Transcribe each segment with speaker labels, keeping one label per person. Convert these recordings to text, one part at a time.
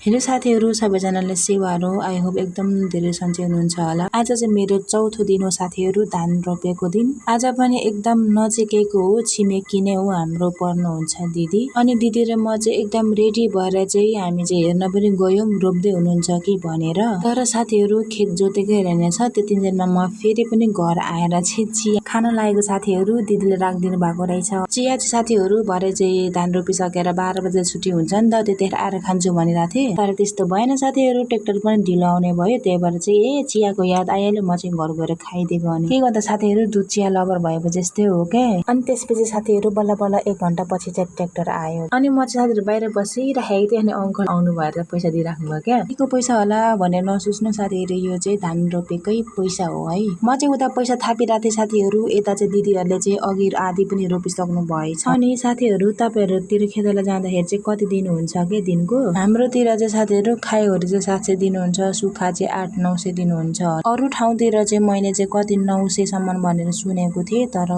Speaker 1: Hello साथीहरू, सबैजनाले सेवाहरू आई होप एकदम धेरै सन्चै हुनुहुन्छ होला। आज चाहिँ मेरो चौथो दिन हो साथीहरू, धान रोपेको दिन। आज पनि एकदम नजिकैको हो, छिमेकी नै हो, हाम्रो पर्नुहुन्छ दिदी। अनि दिदी र म चाहिँ एकदम रेडी भएर चाहिँ हामी चाहिँ हेर्न पनि गयौँ रोप्दै हुनुहुन्छ कि भनेर। तर साथीहरू खेत जोतेकै रहेनछ। त्यतिन्जेलमा म फेरि पनि घर आएर चाहिँ चिया खान लागेको साथीहरू दिदीले राखिदिनु भएको रहेछ। चिया चाहिँ साथीहरू भरे चाहिँ धान रोपिसकेर 12 बजे छुट्टी हुन्छ नि त, त्यतिखेर आएर खान्छु भनिरहेको थिएँ। तर त्यस्तो भएन साथीहरू, ट्र्याक्टर पनि ढिलो आउने भयो। त्यही भएर चाहिँ चियाको याद आइहाल्यो, म चाहिँ घर गएर खाइदिएको। अनि के गर्दा साथीहरू दुध चिया लभर भएको जस्तै हो के। अनि त्यसपछि साथीहरू बल्ल बल्ल 1 घण्टा पछि चाहिँ ट्र्याक्टर आयो। अनि म चाहिँ साथीहरू बाहिर बसिरहेको थिएँ। अनि अङ्कल आउनु भएर पैसा दिइराख्नु भयो क्या। के को पैसा होला भनेर नसोच्नु साथीहरू, यो चाहिँ धान रोपेकै पैसा हो है। म चाहिँ उता पैसा थापिरहेको थिएँ साथीहरू, यता चाहिँ दिदीहरूले चाहिँ अघि आधी पनि रोपिसक्नु भएछ। अनि साथीहरू तपाईहरुतिर खेतला जाँदाखेरि चाहिँ कति दिनुहुन्छ के दिनको? हाम्रोतिर चाहिँ साथीहरू खाइवरी चाहिँ 700 दिनुहुन्छ, सुक्खा चाहिँ 800-900 दिनुहुन्छ। अरु ठाउँतिर चाहिँ मैले चाहिँ कति 900 सम्म भनेर सुनेको थिएँ, तर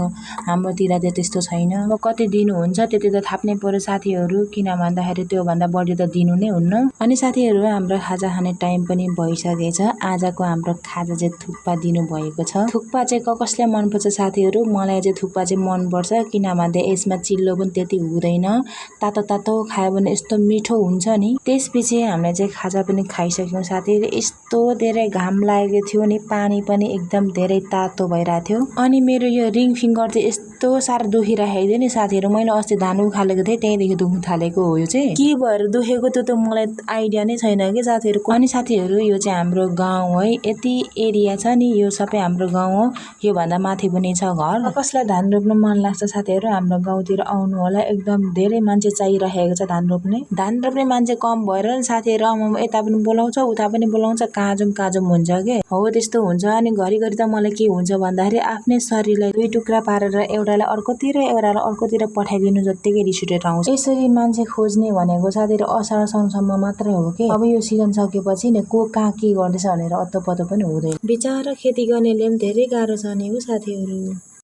Speaker 1: हाम्रोतिर चाहिँ त्यस्तो छैन। अब कति दिनुहुन्छ त्यति त थाप्नै पर्यो साथीहरू, किन भन्दाखेरि त्यो भन्दा बढी त दिनु नै हुन्न। अनि साथीहरू हाम्रो खाजा खाने टाइम पनि भइसकेछ। आजको हाम्रो खाजा चाहिँ थुक्पा दिनु भएको छ। थुक्पा चाहिँ कसले मन पर्छ साथीहरू? मलाई चाहिँ थुक्पा चाहिँ मन पर्छ, किन भन्दा यसमा चिल्लो पनि त्यति हुँदैन। तातो तातो खायो भने यस्तो मिठो हुन्छ नि। त्यसपछि हामीले चाहिँ खाजा पनि खाइसक्यौं साथीहरू। यस्तो धेरै घाम लागेको थियो नि, पानी पनि एकदम धेरै तातो भइरहेको थियो। अनि मेरो यो रिङ फिङ्गर चाहिँ यस्तो साह्रो दुखिरहेको थियो नि साथीहरू। मैले अस्ति धान उखालेको थिएँ, त्यहीदेखि दुख्न थालेको हो। यो चाहिँ के भएर दुखेको त्यो त मलाई आइडिया नै छैन कि साथीहरू। अनि साथीहरू यो चाहिँ हाम्रो गाउँ है, यति एरिया छ नि, यो सबै हाम्रो गाउँ हो। यो भन्दा माथि पनि छ घर। कसलाई धान रोप्न मन लाग्छ साथीहरू, हाम्रो गाउँतिर आउनु होला। एकदम धेरै मान्छे चाहिरहेको छ धान रोप्ने। धान रोप्ने मान्छे कम भएर नि साथीहरू यता पनि बोलाउँछ उता पनि बोलाउँछ, कहाँ जाउँ हुन्छ के हो, त्यस्तो हुन्छ। अनि घरिघरि त मलाई के हुन्छ भन्दाखेरि आफ्नै शरीरलाई 2 टुक्रा पारेर एउटालाई अर्कोतिर एउटालाई अर्कोतिर पठाइदिनु जत्तिकै रिस उठेर आउँछ। यसरी मान्छे खोज्ने भनेको साथीहरू असार साउनसम्म मात्रै हो के। अब यो सिजन सकेपछि नि को कहाँ के गर्दैछ भनेर अत्तो पत्तो पनि हुँदैन। बिचारा खेती गर्नेले पनि धेरै गाह्रो छ नि हो साथीहरू।